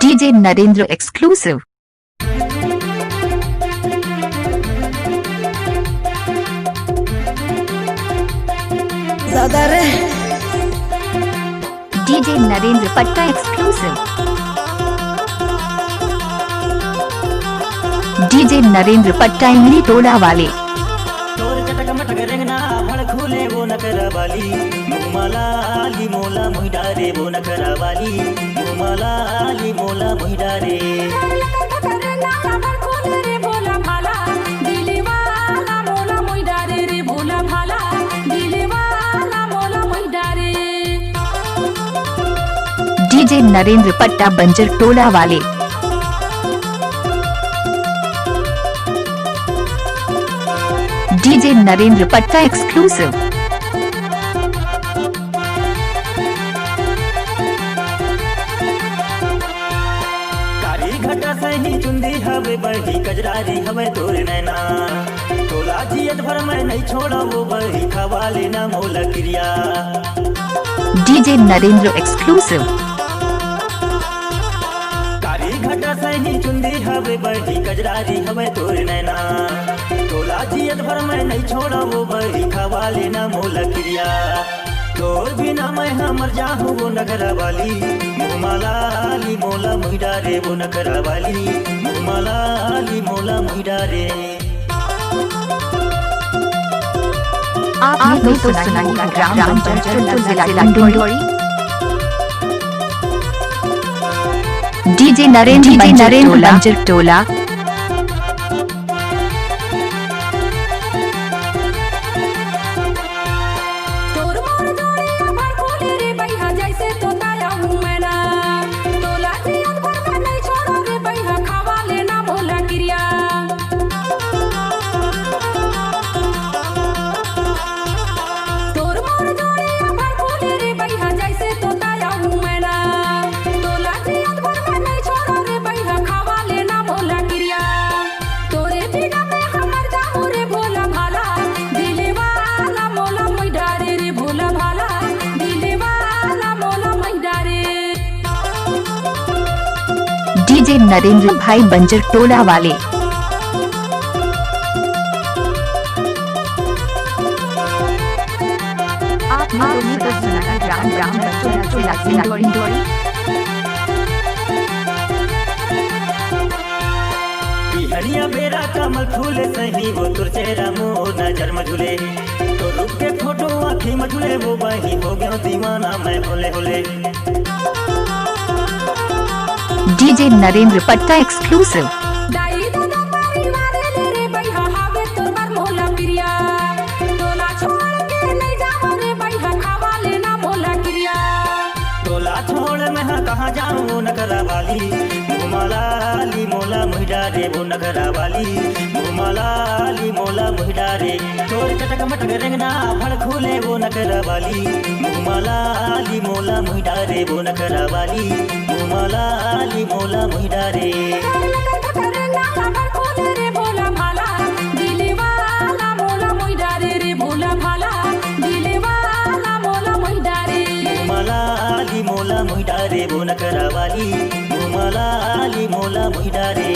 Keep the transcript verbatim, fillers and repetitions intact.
DJ Narendra exclusive। ज्यादा रे। DJ Narendra पट्टा exclusive। डीजे नरेंद्र पट्टा इमली टोला वाले। तोर चटक मटक रेंगना भड़कूले वो नखरा वाली, मुँह मा लाली मोला मुँह डारे वो नखरा वाली, मुँह मा लाली मोला मुँह डारे। डीजे नरेंद्र पट्टा बंजर टोला वाले। डीजे नरेंद्र पट्टा exclusive। कारी घटा सही चुंदी हवे बही, कजरारी हवे तोर नैना। तोला जियत भर मैं नहीं छोड़ा वो बही, खवा लेना मोला किरिया। DJ Narendra exclusive। कारी घटा सही चुंदी हवे बही, कजरारी हवे तोर नैना। तोला जियत भर मैं नहीं छोड़ा वो बही, खवा लेना मोला किरिया। तोर बिना मैं हमर जाहूँ वो नखरा वाली, मुँह मा लाली मोला मुँह डारे वो नखरा वाली, मुँह मा लाली मोला मुँह डारे। आपने तो सुना ही राम बंजर टोला, जिला डिंडोरी। डीजे नरेंद्र, डीजे नरेंद्र बंजर टोला। तोर मोर जोड़ी अमर फूल रे बइहा, जैसे तोता अउ मैना। तोला जियत भर मैं नहीं छोड़ो रे बइहा, खवा लेना मोला किरिया। तोर मोर जोड़ी अमर फूल रे बइहा, जैसे तोता अउ मैना। तोला जियत भर मैं नहीं छोड़ो रे बइहा, खवा लेना मोला किरिया। तोरे बिना मैं हमर जाहूँ रे भोला भाला, दिल वाला मोला मुँह डारे रे भोला भाला, दिल वाला मोला मुँह डारे। डीजे नरेंद्र भाई बंजर टोला वाले। आपने तो सुना है राम, राम, राम, राम, राम, राम, राम। बिहनिया बेरा कमल फूले सही, वो तोर चेहरा मोर नजर म झूले। तोर रूप के फोटो आँखी म झूले, वो बही हो गयो दीवाना मैं होले होले। डीजे नरेंद्र पट्टा exclusive। दाई ददा परिवार ले रे बइहा, हावे तोर बर मोला पिरिया। तोला छोड़ के नहीं जावो रे बइहा, खवा लेना मोला किरिया। तोला छोड़ मैं हा कहाँ जाऊँ नखरा वाली, मुँह मा लाली मोला मुँह डारे वो नखरा वाली, मुँह मा लाली मोला मुँह डारे। तोर चटक मटक रेंगना भड़कूले वो नखरा वाली, मुँह मा लाली मोला मुँह डारे वो नखरा वाली, मुँह मा लाली मोला मुँह डारे। मुँह मा लाली मोला मुँह डारे वो नखरा वाली, मुँह मा लाली मोला मुँह डारे।